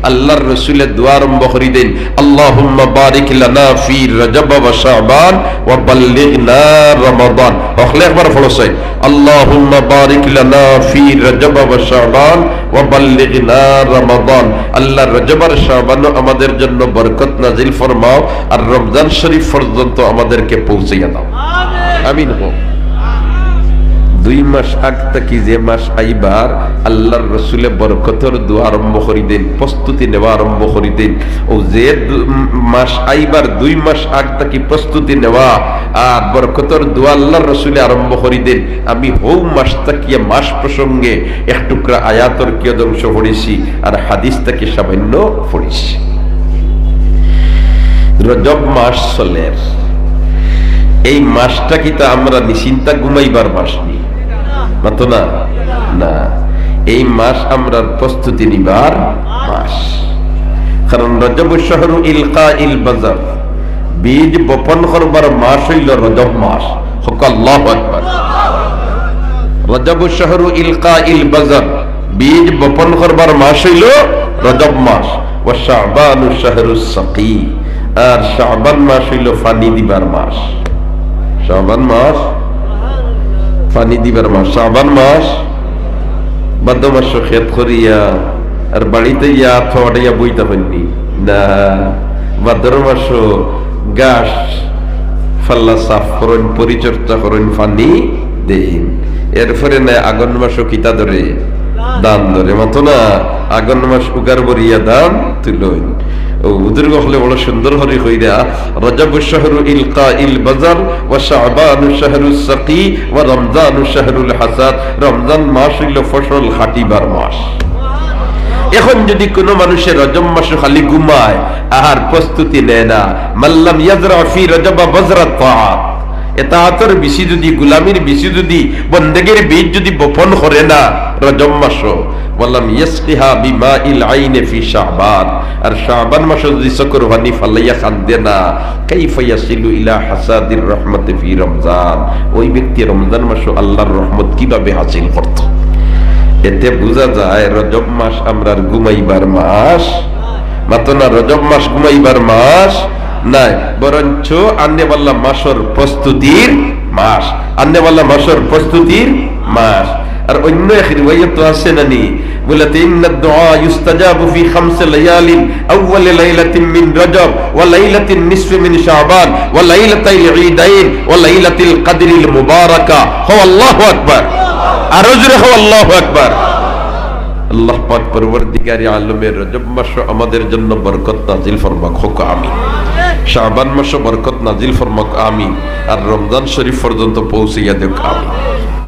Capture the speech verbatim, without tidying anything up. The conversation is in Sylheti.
আল্লাহর রসুলে দোয়া আরম্ভ করি দেন, "আল্লাহুম্মা বারিক লানা ফি রজব ওয়া শাবান ওয়া বাল্লিগনা রমাদান।" হকলে একবার পড়ো চাই, "আল্লাহুম্মা বারিক লানা ফি রজব ওয়া শাবান ওয়া বাল্লিগনা রমাদান।" আল্লাহ, রজব আর শাবানও আমাদের জন্য বরকত নাজিল ফরমাও, আর রমজান শরীফ পর্যন্ত আমাদেরকে পৌঁছাইয়া দাও। আমিন হোক। দুই মাস আগ থাকি যে মাস আইবার, আল্লাহর রসুলে বরকতর দোয়া আরম্ভ করি দেন, প্রস্তুতি নেওয়া আরম্ভ করি দেন। ও যে দু-, মাস আইবার দুই মাস আগ থাকি প্রস্তুতি নেওয়া আর বরকতর দোয়া আল্লাহর রসুলে আরম্ভ করি দেন। আমি হউ মাস থাকিয়া মাস প্রসঙ্গে এক টুকরা আয়াতর কিয়দংশ পড়ছি আর হাদিস থাকি সামান্য পড়ছি। রজব মাস চলের, এই মাসটা কিতা আমরা নিশ্চিন্তা ঘুমাইবার মাস নি? মাতো না? না, এই মাস আমরার প্রস্তুতি নিবার মাস। কারণ রজব শাহরু ইলকা ইল বাজার, বীজ বপন করবার মাস অইল রজব মাস। হক আল্লাহু আকবার। রজব শাহরু ইলকা ইল বাজার, বীজ বপন করবার মাস অইল রজব মাস। ওয়া শাবানু শাহরু সাকি, আর শাবান মাস অইল পানি দিবার মাস। শাবান মাস পানি দিবার মাস। শাবান মাস ভাদ্র মাস খেত করিয়া আর বাড়িতে ইয়া থড়াইয়া বইতা পারনি না। ভাদ্র মাস ঘাস ফাল্লা সাফ করইন, পরিচর্যা করইন, পানি দেইন। এরপরে না আগন মাসও কিতা ধরে? ধান ধরে। মাতো না, আগন মাস উগার ভরিয়া ধান তুলইন। ও বুজুর্গ হকলে বড় সুন্দর করি কইরা, "রজব শাহরু ইলকা ইল বাজার, ওয়া শাবানু শাহরু সাকি, ওয়া রমজানু শাহরুল হাসাদ।" রমজান মাস অইল ফসল কাটিবার মাস। এখন যদি কোনো মানুষে রজব মাসে খালি ঘুমায় আর প্রস্তুতি নেয় না, মাল্লাম ইয়াজরা ফি রজব বাজরা তাআত, এতাআতর বিচি যদি, গুলামির বিচি যদি, বন্দেগির বীজ যদি বপন করে না রজব মাসো, ওয়ালাম ইয়াসকিহা বিমাইল আইনে ফি শাবান, আর শাবান মাসো যদি চকুর পানি ফালাইয়া কান্দে না, কাইফা ইয়াসিলু ইলা হাসাদির রহমতে ফি রমজান, ওই ব্যক্তি রমজান মাসো আল্লাহর রহমত কিভাবে হাসিল করত? এতে বুঝা যায় রজব মাস আমরার ঘুমাইবার মাস, মাতো না, রজব মাস ঘুমাইবার মাস নায়, বরঞ্চ আন্নেওয়ালা মাসর প্রস্তুতির মাস, আন্নেওয়ালা মাসর প্রস্তুতির মাস। আর অন্য এক রিওয়ায়াত আছে না নি, বলে, "ইন্নাদ দুআ ইউস্তাজাবু ফি খামসি লায়ালিন, আউয়ালি লাইলাতিন মিন রজব, ওয়া লাইলাতিন নিসফি মিন শাবান, ওয়া লাইলাতাইল ঈদাইন, ওয়া লাইলাতিল কদরিল মুবারাকা।" হো আল্লাহু আকবার। আরো জোরে হো আল্লাহু আকবার। আল্লাহ পাক পরওয়ারদিগারে আলমে রজব মাসো আমাদের জন্য বরকত নাজিল ফরমাক, হোক আমিন। শাবান মাসো বরকত নাজিল ফরমাক, আমিন। আর রমজান শরীফ পর্যন্ত পৌঁছাইয়া দেউক, আমিন।